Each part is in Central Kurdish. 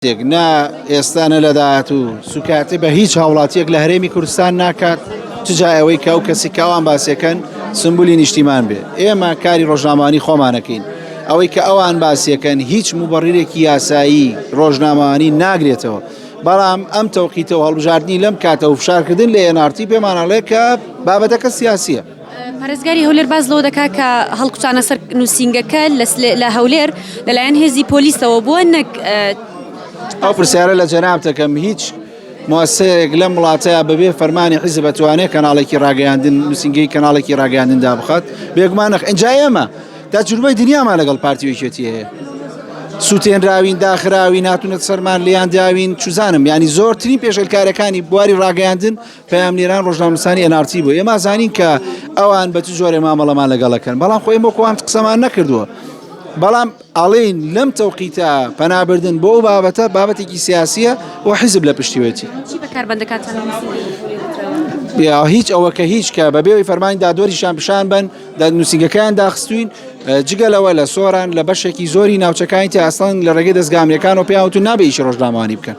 تێک نا ئێستا نە لە داهاتوو سوکایەتی بە هیچ هاوڵاتیەک لە هەرێمی کوردستان ناکات چ جای ئەوەی کە ئەو کەسی کە ئەوان باسیەکەن سمبولی نیشتیمان بێ ئێمە کاری ڕۆژنامەوانی خۆمانەکەین ئەوەی کە ئەوان باسیەکەن هیچ مبەڕیرێکی یاسایی ڕۆژنامەوانی ناگرێتەوە بەڵام ئەم تەوقیتە و هەڵبژاردنی لەم کاتە و فشارکردن لە ئێنارتی پێمانەڵێ کە بابەتەکە سیاسیە. پارێزگاری هەولێر باس لەوە دەکات کە هەڵکوتانە سەر نووسینگەکە لە هەولێر لەلایەن هێزی پۆلیسەوە بووە نەک ئەو پرسیارە لە جەنابتەکەم هیچ موسەیەک لەم وڵاتەیە بەبێ فەرمانی حیزب بەتوانێت کەناڵێکی ڕاگەیاندن نووسینگەی کەناڵێکی ڕاگەیاندن دابخات بێگومان نەخ ئینجا ئێمە تەجروبەی دنیامان لەگەڵ پارتی و یەکێتی هەیە سوتێنراوین داخراوین هاتوونەتە سەرمان لیان داوین چوزانم ینی زۆرترین پێشێلکارەکانی بواری ڕاگەیاندن پەیامنێران ڕۆژنامەنووسانی NRT بوو ئێمە زانین کە ئەوان بە چ جۆرێ مامەڵەمان لەگەڵەکەن بەڵام خۆی مۆکوان قسەمان نەکردووە بەڵام ئەڵێین لەم تەوقیتە پەنابردن بۆ ئەو بابەتە بابەتێکی سیاسیە و حیزب لە پشتیوەتی چی بەکاربەندەکانتان هیچ ئەوە کە هیچ کە بە بێوی فەرمانی دادوەریشان پیشان بن دە نووسینگەکەیان داخستوین جگە لەوە لە سۆران لە بەشێکی زۆری ناوچەکانی تر ئەسڵەن لە ڕێگەی دەستگامریەکان و پێیان وتون نابێ ئیشی ڕۆژنامەوانی بکەن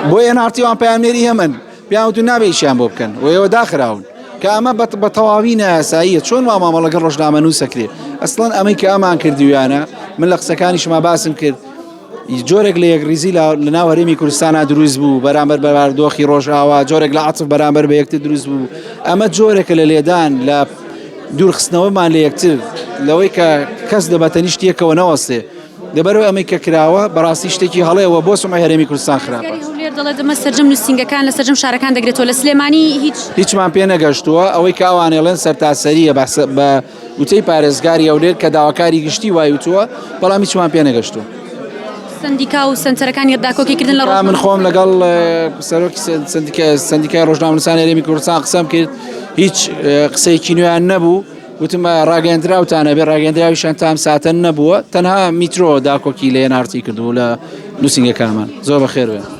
بۆ ئێنارتی وان پەیامنێری هەمن پێیان وتون نابێ ئیشیان بۆ بکەن و ئێوە داخراون کە ئەمە بە تەواوی نایاساییە چۆن وا مامەڵە لەگەڵ ڕۆژنامەنووس ئەکرێ ئەسڵەن ئەمەی کە ئەمان کردویانە من لە قسەکانیشما باسم کرد جۆرێک لە یەکریزی لە ناو هەرێمی کوردستانە دروست بوو بەرامبەر بە بارودۆخی ڕۆژئاوا جۆرێک لە عەتف بەرامبەر بە یەکتر دروست بوو ئەمە جۆرێکە لە لێدان لە دوورخستنەوەمان لە یەکتر لەوەی کە کەس لە بەتەنیشت یەکەوە نەوەستێ لەبەرئەوەی ئەمەی کە کراوە بەڕاستی شتێکی هەڵەیە و بۆ سومعەی هەرێمی کوردستان خراپە. پارێزگاری هەولێر دەڵێت ئەمە سەرجەم نووسینگەکان لە سەرجەم شارەکان دەگرێتەوە لە سلێمانی هیچ. هیچمان پێ نەگەشتووە، ئەوەی کە ئەوان ئەڵێن سەرتاسەرییە بە وتەی پارێزگاری هەولێر کە داواکاری گشتی وای وتووە، بەڵام هیچمان پێ نەگەشتووە. سەندیکا و سەنتەرەکانی داکۆکیکردن لە من خۆم لەگەڵ سەرۆکی سەندیکای ڕۆژنامەنووسانی هەرێمی کوردستان قسەم کرد هیچ قسەیەکی نوێیان نەبوو. وتم ڕاگەیەندراوتان هەبێ ڕاگەیەندراویشان تام ساتە نەبووە تەنها میترۆ داکۆکی لە ئێن ئاڕ تی کردووە لە نووسینگەکانمان زۆر بەخێر بێن.